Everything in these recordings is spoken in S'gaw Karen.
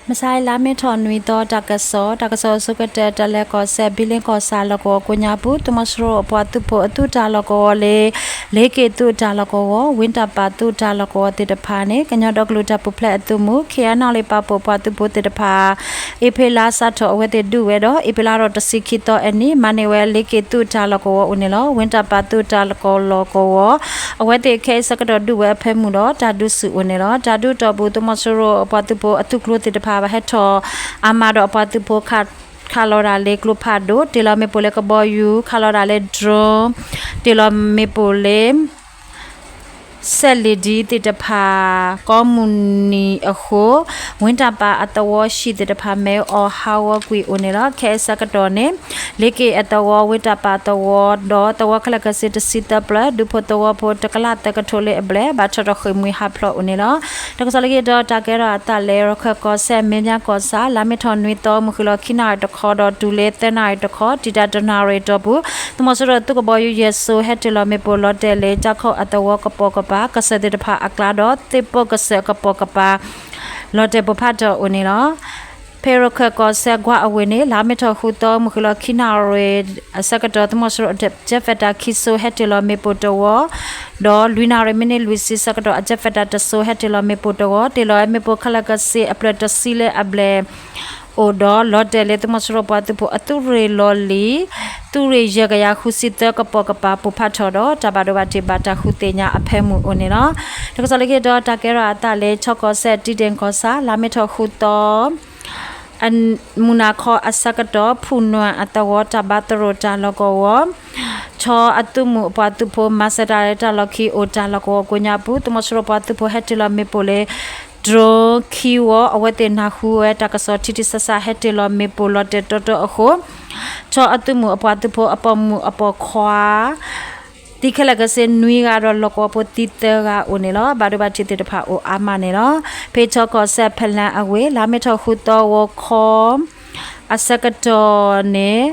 မဆါလါမ့ၤထီၣ်နွံသီတၢ်ကစီၣ်, တၢ်ကစီၣ်အဆိကတၢၢ် တလဲၤကီၢ်စဲၣ် ဘံလ့ကီၢ်ဆၣ်လီၢ်ကဝီၤကိးညါပူၤ သုးမီၤစိရိၤအပှၤသုးဖိအသုးတၢ်လီၢ်ကဝီၤလၢ လ့က့ၤသုးတၢ်လီၢ်ကဝီၤ ဝ့တၢ်ပာ်သုးတၢ်လီၢ်ကဝီၤသ့ၣ်တဖၣ်န့ၣ် ကညီဒီကလုာ်တၢ်ပူၤဖျဲးအသုးမုၢ် ခ့ၣ်အဲၣ်နီၣ်လ့ၣ် ပာ်ဖှိၣ်ပှၤသုးဖိသ့ၣ်တဖၣ် အ့ဖြ့လါစးထီၣ်အဝဲသ့ၣ်ဒုးဝဲဒီး အ့ဖြ့လါထီၣ်တဆံခံသီအနံၤ မၤန့ၢ်ဝဲလ့က့ၤသုးတၢ်လီၢ်ကဝီၤအိၣ်န့ၣ်လီၤ. ဝ့တၢ်ပာ်သုးတၢ်လီၢ်ကဝီၤ အဝဲသ့ၣ်ခဲအံၤဆၢကတီၢ်ဒုးဝဲအဖၢမုၢ်ဒီး တၢ်ဒုးဆူၣ်အိၣ်န့ၣ်လီၤ. တၢ်ဒုးတီၢ်ပူၤ သုးမီၤစိရိၤအပှၤသုးဖိအသုးကျိၤသ့ၣ်တဖၣ် ဘၣ်ဟဲထီၣ်အါမးဒီးအပှၤသုးဖိ ခးလီၤတၢ်လၢကျိဖးဒိၣ်, တ့ၢ်လီၤမ့ၣ်ပိၢ်လၢကဘီယူၤ, ခးလီၤတၢ်လၢ drone, တ့ၢ်လီၤမ့ၣ်ပိၢ်လၢ စဲးလ့ၣ်ဒံသ့ၣ်တဖၣ် ကိးမုၢ်နံၤအဃိ ဝ့တၢ်ပာ်အသဝီဟံၣ်သ့ၣ်တဖၣ် မ့ၢ်အီၣ်ဟးဂီၤကွံာ်အိၣ်န့ၣ်လီၤ. ခဲအံၤဆၢကတီၢ်န့ၣ် လ့က့ၤအသဝီ ဝ့တၢ်ပာ်သဝီ ဒီးသဝီခဲလၢာ်ခဲဆ့တဆံသၢဖျၢၣ် ဒူဖိသဝီဖိတကလးသၢကထိလၢအဘျဲၣ် ဘၣ်ထီၣ်ထီၣ်ဃ့ၢ်မှံဟးဖျိးအိၣ်န့ၣ်လီၤ. တၢ်ကစီၣ်လၢခံတီၤ တၢ်ကဲထီၣ်အသးလၢ ရခၢၣ်ကီၢ်စဲၣ် မဲာ်ညါကီၢ်ဆၣ် လါမ့ၤထီၣ်နွံသီ မုၢ်ဃုာ်လီၤခံနၣ်ရံၣ်တခီဒီးတုၤလၢသၢနၣ်ရံၣ်တခီ တံာ်တာ်တနၣ်ရံၣ်အတီၢ်ပူၤ သုးမီၤစိရိၤသုးကဘီယူၤယဲၢ်စိၤ ဟဲတ့ၢ်လီၤမ့ၣ်ပိၢ်လီၤတဲာ်လၢ ကၠၢ်ခိၣ်အသဝီကပိာ်ကပၤ ကစၢၢ်သ့ၣ်တဖၣ်အကျါဒီး သ့ၣ်ပိၢ်ကစၢၢ်အကပိာ်ကပၤ လီၤတဲာ်ပိၢ်ဖးထီၣ်အိၣ်န့ၣ်လီၤ. ဖဲရခၢၣ်ကီၢ်စဲၣ်ကွၢ်အဝ့ၢ်န့ၣ် လါမ့ၤထီၣ်ဃုသီ မုၢ်ဃုာ်လီၤခံနၣ်ရံၣ်အဆၢကတီၢ် သုးမီၤစိရိၤအ jet fighter ခံစိၤ ဟဲတ့ၢ်လီၤမ့ၣ်ပိၢ်တဝီ ဒီးလွံၢ်နၣ်ရံၣ်မံးနံးလွံၢ်ဆံဆၢကတီၢ် အ jet fighter တစိၤ ဟဲတ့ၢ်လီၤမ့ၣ်ပိၢ်တဝီ တ့ၢ်လီၤမ့ၣ်ပိၢ်ခဲလၢာ်ခဲဆ့အဖျၢၣ်တဆံလၢအဘျဲၣ် အိၣ်ဒီးလီၤတဲာ်လၢ သုးမီၤစိရိၤပှၤသုးဖိအသုးရ့ၣ်လီၢ်လံၤ သုးရ့ၣ်ယဲၢ်ကယၤဃုဆံသၢကပိာ်ကပၤ ပိၢ်ဖးထီၣ်ဒီး တၢ်ဘၣ်ဒိဘၣ်ထံးဘၣ်တၢ်ဃုသ့ၣ်ညါအဖၢမုၢ်အိၣ်န့ၣ်လီၤ. တၢ်ကစီၣ်လၢခံတီၤ တၢ်ကဲထီၣ်အသးလၢ ခၠၢ်ကီၢ်စဲၣ် တံဒ့ၣ်ကီၢ်ဆၣ် လါမ့ၤထီၣ်ဃုသီ မုၢ်နၤခီအဆၢကတီၢ် ဖုၣ်နွဲၣ်အသဝီ တၢ်ဘါသရိာ်တၢ်လီၢ်ကဝီၤ ခၠၢ်အသုးမုၢ်အပှၤသုးဖိ မၤစၢၤတၢ်လၢတၢ်လီၢ်ခံအိၣ်တၢ်လီၢ်ကဝီၤကိးညါပူၤ သုးမီၤစိရိၤပှၤသုးဖိဟဲတ့ၢ်လီၤမ့ၣ်ပိၢ်လၢ drone ခံဝီ အဝဲသ့ၣ်နၢ်ဟူဝဲတၢ်ကစီၣ်ထံထံဆးဆး ဟဲတ့ၢ်လီၤမ့ၣ်ပိၢ်လီၤတဲာ်တီတီအဃိ ခၠၢ်အသုးမုၢ်အပှၤသုးဖိအပိာ်မုၣ်အပိာ်ခွါ သံခဲလၢာ်ခဲဆ့နွံဂၤဒီး လီၢ်ကဝီၤဖိသံသၢဂၤအိၣ်န့ၣ်လီၤ. ဘၣ်ဒိဘၣ်ထံးသ့ၣ်တဖၣ်အိၣ်အါမးန့ၣ်လီၤ. ဖဲခၠၢ်ကီၢ်စဲၣ်ဖလၢၣ်အဝ့ၢ် လါမ့ၤထီၣ်ဃုသီ ဂီၤခီ အဆၢကတီၢ်န့ၣ်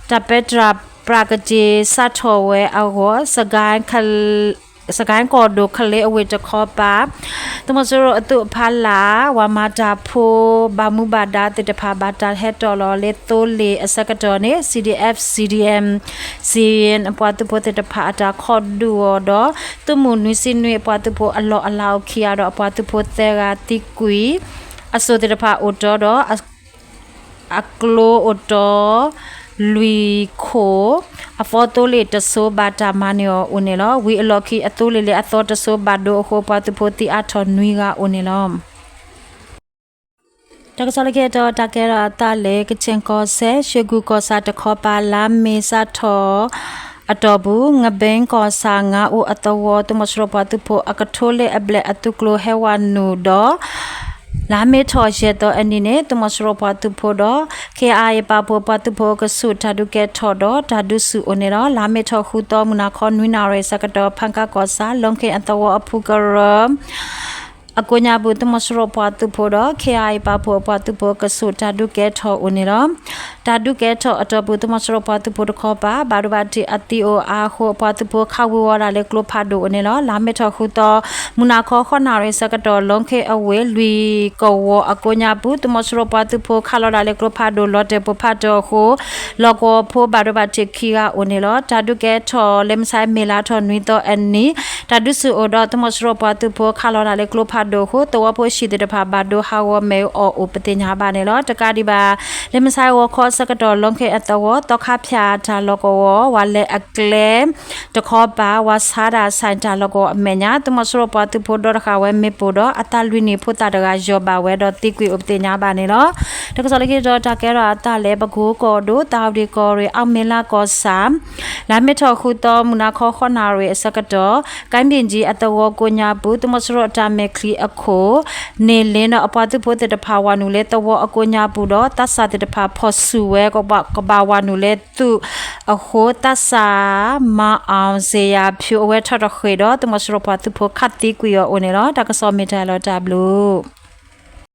တၢ်ပဲတြၢ်ပြးကက့ၤစးထီၣ်ဝဲအဂီၢ် စကဲကီၢ်ဒိၣ်ကလ့အဝ့ၢ်တခီပၤ သုးမီၤစိရိၤအသုးအဖီလာ် ဝၤမၤတၢ်ဖိ ဘၣ်မူဘၣ်ဒါသ့ၣ်တဖၣ် ဘၣ်တၢ်ဟဲတီၣ်လီၤလၢသိလ့ၣ်အဆၢကတီၢ်န့ၣ် CDF CDM စ့ၣ် အပှၤသုးဖိသ့ၣ်တဖၣ်အတၢ်ခိးဒုးအီၤဒီး သုးမုၢ်နွံဆံနွံအပှၤသုးဖိအလီၢ်အလၤအိၣ်ခံဂၤဒီး အပှၤသုးဖိသၢဂၤသံကွံာ် အစိၣ်သ့ၣ်တဖၣ်အိၣ်တီဒီး အကျိအိၣ်တီ လွံၢ်ခိၣ် အသီသိလ့ၣ်တစိၤဘၣ်တၢ်မၤန့ၢ်အီၤအိၣ်န့ၣ်လီၤ. ဝံၤအလီၢ်ခံအသိလ့ၣ်လၢအသီတစိၤဘၣ်ဒိအဃိ ပှၤသုးဖိသံအါထီၣ်နွံဂၤအိၣ်န့ၣ်လီၤ. တၢ်ကစီၣ်လၢခံတီၤ တၢ်ကဲထီၣ်အသးလၢ ကခ့ၣ်ကီၢ်စဲၣ် ရွှေကူကီၢ်ဆၣ်တခီပၤ လါမ့ၤစးထီၣ်အတီၢ်ပူၤ ငဘ့ကီၢ်ဆၣ် ငါအိၣ်အသဝီ သုးမီၤစိရိၤပှၤသုးဖိအကထိလၢအဘျဲၣ်အသုးကျိၤဟဲဝဲနုာ်ဒီး လါမ့ၤထီၣ်ယဲၢ်သီအနံၤန့ၣ် သုးမီၤစိရိၤပှၤသုးဖိဒီး ခ့ၣ်အဲၣ်ပာ်ဖှိၣ်ပှၤသုးဖိအကဆူး တၢ်ဒုးကဲထီၣ်ဒီး တၢ်ဒုးဆူၣ်အိၣ်န့ၣ်လီၤ. လါမ့ၤထီၣ်ဃုသီ မုၢ်နၤခီနွံနၣ်ရံၣ်အဆၢကတီၢ် ဖၣ်ကၣ်ကီၢ်ဆၣ် လီခ့ၣ်အသဝီအဖုကရၢ အကိးညါပူၤ သုးမီၤစိရိၤပှၤသုးဖိဒီး ခ့ၣ်အဲၣ် ပာ်ဖှိၣ်အပှၤသုးဖိအကဆူး တၢ်ဒုးကဲထီၣ်အိၣ်န့ၣ်လီၤ. တၢ်ဒုးကဲထီၣ်အတီၢ်ပူၤ သုးမီၤစိရိၤပှၤသုးဖိတခီပၤ ဘၣ်ဒိဘၣ်ထံးအသံအိၣ်အါအဃိ အပှၤသုးဖိခးဝံၤဝီၤဒၣ်လၢကျိဖးဒိၣ်အိၣ်န့ၣ်လီၤ. လါမ့ၤထီၣ်ဃုသီ မုၢ်နၤခီဃိးနၣ်ရံၣ်အဆၢကတီၢ် လီခ့ၣ်အဝ့ၢ် လွံၢ်ကဝီၤအကိးညါပူၤ သုးမီၤစိရိၤပှၤသုးဖိခးလီၤဒၣ်လၢကျိဖးဒိၣ် လီၤတဲာ်ပိၢ်ဖးထီၣ်အဃိ လီၢ်ကဝီၤဖိဘၣ်ဒိဘၣ်ထံးခံဂၤအိၣ်န့ၣ်လီၤ. တၢ်ဒုးကဲထီၣ်လၢမုၢ်ဆါမ့ၤလါထီၣ်နွံသီအနံၤ တၢ်ဒုးဆူၣ်အိၣ်ဒီး သုးမီၤစိရိၤပှၤသုးဖိခးလီၤဒၣ်လၢကျိဖးဒိၣ်အဃိ သဝီဖိဟံၣ်သ့ၣ်တဖၣ်ဘၣ်ဒိဟးဂီၤမ့ၢ်အီၣ်အိၣ်ပသ့ၣ်ညါဘၣ်န့ၣ်လီၤ. တကးဒံးဘၣ် လၢမုၢ်ဆါဂီၤခီအဆၢကတီၢ် လီခ့ၣ်အသဝီ သီခါဖၠၣ်တၢ်လီၢ်ကဝီၤ ဝၤလဲၤအကျဲ တခီပၤ ဝၤဆါတၢ်ဆဲးတၢ်လီၢ်ကဝီၤအမဲာ်ညါ သုးမီၤစိရိၤပှၤသုးဖိဒီတဃာ်ဝဲမ့ၣ်ပိၢ်ဒီး အသးလွံၢ်နံၣ်ဖိသၣ်တဂၤယီၢ်ဘၣ်ဝဲဒီးသံကွံာ်အိၣ်ပသ့ၣ်ညါဘၣ်န့ၣ်လီၤ. တၢ်ကစီၣ်လၢခံတီၤ တၢ်ကဲထီၣ်အသးလၢ ပကိကီၢ်ဒိၣ် သၣ်ဝံၤကီၢ်ရ့ၣ် အီၣ်မ့ၤလါကီၢ်ဆၣ် လါမ့ၤထီၣ်ဃုသီ မုၢ်နၤခီဃိးနၣ်ရံၣ်အဆၢကတီၢ် ကၣ်ဘ့ၣ်ကၠံအသဝီကိးညါပူၤ သုးမီၤစိရိၤအတၢ်မဲာ်ချံအခိၣ် န့ၣ်လ့ၣ်ဒီး အပှၤသုးဖိသ့ၣ်တဖၣ်ဝၤနုာ်လၢသဝီအကိးညါပူၤဒီး သးစၢ်သ့ၣ်တဖၣ်ဖီၣ်ဆူၣ်ဝဲ ကဘၣ်ဝၤနုာ်လၢသုးအဃိ သးစၢ် မၤအီၣ်စ့ယၤဖၠူ အဝဲထီၣ်ထီၣ်ဃ့ၢ်ဒီး သုးမီၤစိရိၤပှၤသုးဖိခးသံကွံာ်အီၤအိၣ်န့ၣ်လီၤ. တၢ်ကစီၣ်မ့ၢ်တၢ်လီၤတၢ်ဘျုး